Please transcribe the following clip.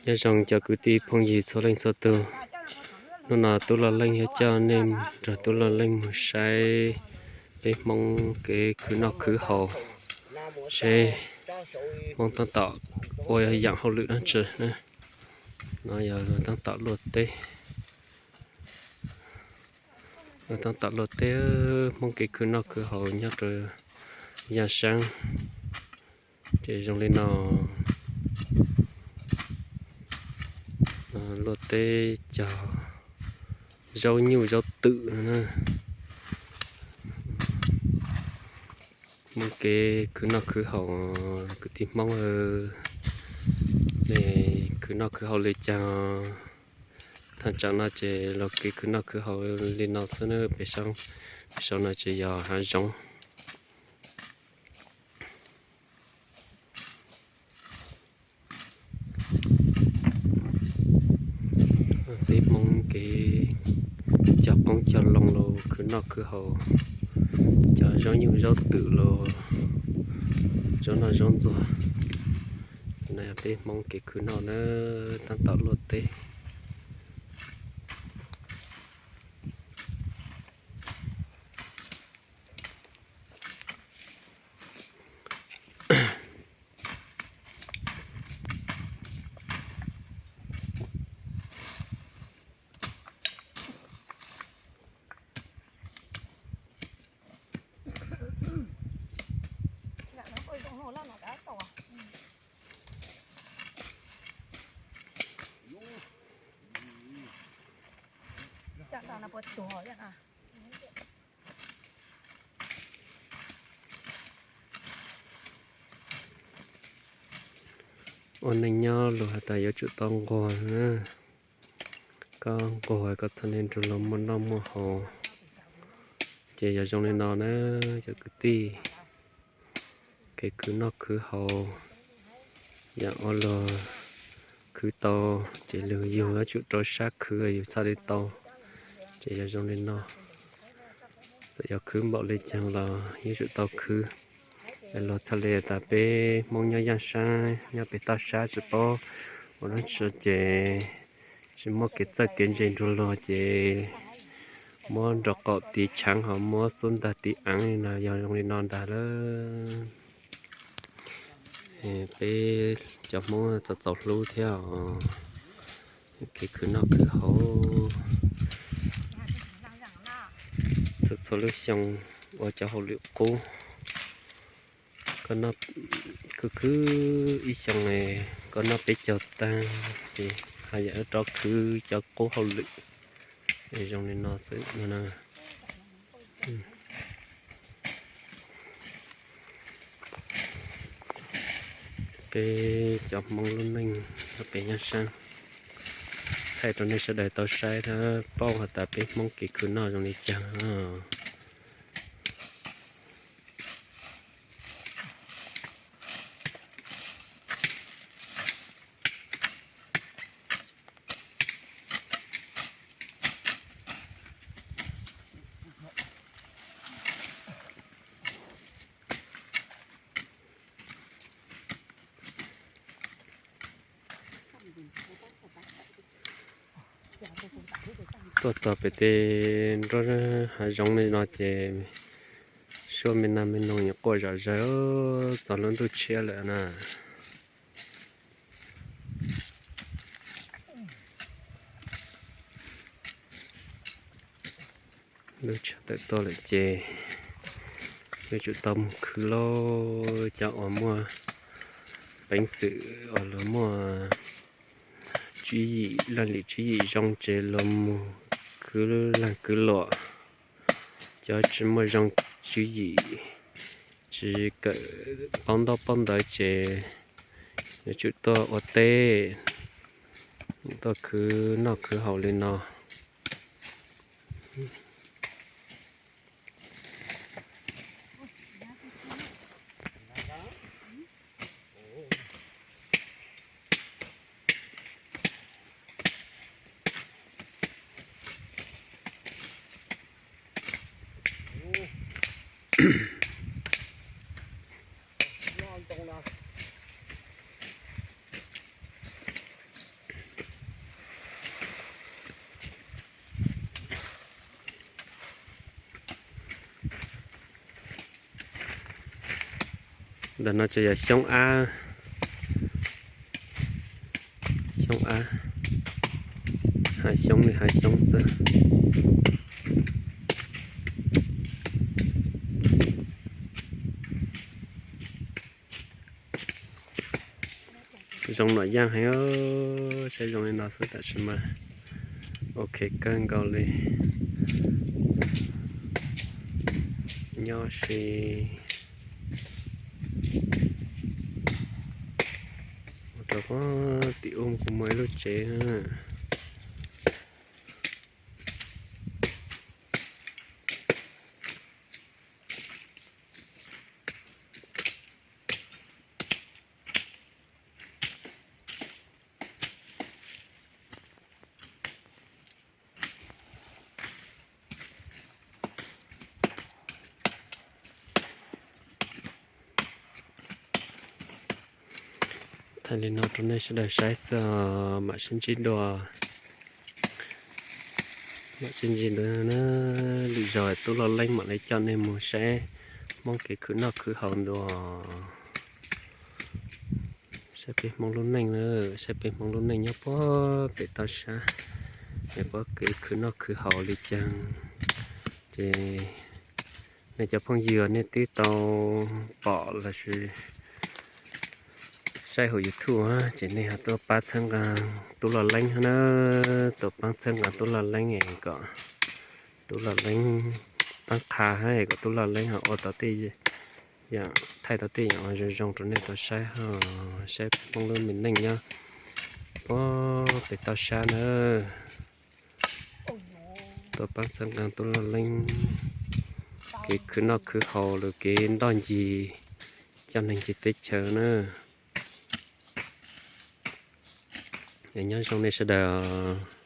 Nyob zoo cov kwv tij phooj ywg txhua leej txhua tus, hnub no Tub Loj Leej yuav coj nej nrog Tub Loj Leej mus saib peb Hmoob kev khwv noj khwv haus, seb Hmoob tab tom ua yaam hauj lwm dlaab tsi na. No yog luag tab tom luaj teb, luag tab tom luaj teb, Hmoob kev khwv noj khwv haus nyob rau yaaj saab. Ces zoo li no, luaj teb cog zaub nyuj zaub twm no na. Hmoob kev khwv noj khwv haus, kwv tij Hmoob, nej khwv noj khwv haus li caag? Thaam tsam no ces luag kev khwv noj khwv haus li no xwb na. Pem saum no ces yog hav zoov. Peb Hmoob kev cog qoob cog loo los khwv noj khwv haus, cog zaub nyuj zaub twm los zaub noj zaub ntxuag. No yog peb Hmoob kev khwv noj na, tab tom luaj teb. Ua neej nyob luag has tas yuav tsum tau nquag na. Koj nquag koj txhaj le nrug luag muaj noj muaj haus. Ces yog zoo li no na, cov kwv tij, kev khwv noj khwv haus, yaam ua luag khwv tau ces luag yug yuav tsum rau sab khwv yug txhaj le tau. Ces yog zoo li no, txawm yog khwv npaum li caag los yuav tsum tau khwv. Luag txhaj le tas peb Hmoob nyob yaaj saab nyob pem toj sab tsis paub ua dlaab tsi ces tsis muab kev txawj kev ntse nrug luag ces muab nraum qaum tiv tshaav ho muab xub ntag tiv aav li no, yog zoo li no ntag lawm. Peb cov Hmoob txaus txaus hlub thiab os, kev khwv noj khwv haus. Txhua txhua lub xyoo ua cov hauj lwm qub, koj noj khwv khwv ib xyoo, koj noj peb caug taag ces haj yam rov khwv cov qub hauj lwm. Zoo li no xwb no. Peb cov Hmoob lub neej nyob pem yaaj saab, thaij rau nej sawv daws tau saib thiab paub has tas peb Hmoob kev khwv noj zoo li caag. Tuaj txog pem tej nrab hav zoov li no ces suab me nas me noog nyuam quaj zom zaws txog lub ntuj tshiab lawm na. Lub tshiab tawm tuaj lawm ces yuav tsum tau mus khwv lauj. Cov uas muaj peev xwm uas luag muaj tswv yim, leej lwm tswv yim zoo ces luag mus khwv leej khwv luam. Cov tsis muaj zoo tswv yim, tsis kawm paub ntaub paub ntawv ces yuav tsum tuaj ua teb, tuaj khwv noj khwv haus li no. Ntawm no ces yog xyoob ab, xyoob ab, hav xyoob li hav xyoob xwb. Zoo nram yaj heev, saib zoo li no xwb tab sis mas ok kawg nkaus li. Nyob si mus rau pem tim ub kuj muaj ib lub tsev. Thaij li no rau nej sawv daws saib xwb, mam sib ntsib dua. Mam sib ntsib dua na, lwm zaus Tub Loj Leeb mam li coj nej mus saib Hmoob kev khwv noj khwv haus dua. Saib peb Hmoob lub neej na, saib peb Hmoob lub neej nyob puag pem toj sab, es puab kev khwv noj khwv haus li cas. Ces nej cov phooj ywg nej twb tau pom lossis saib hauv YouTube ces nej ho tuaj pab txhawb nqa Tub Loj Leeb na, tuaj pab txhawb nqa Tub Loj Leeb es kom Tub Loj Leeb pab qha hab es kom Tub Loj Leeb ho ua tau tej yam, thaij tau tej yam zoo zoo rau nej tau saib, saib peb Hmoob lub me neej nyob puag pem toj sab na. Tuaj pab txhawb nqa Tub Loj Leeb kev khwv noj khwv haus los kev ntoj ncig coj neeg ncig teb chaws na. Nyob zoo nej sawv daws.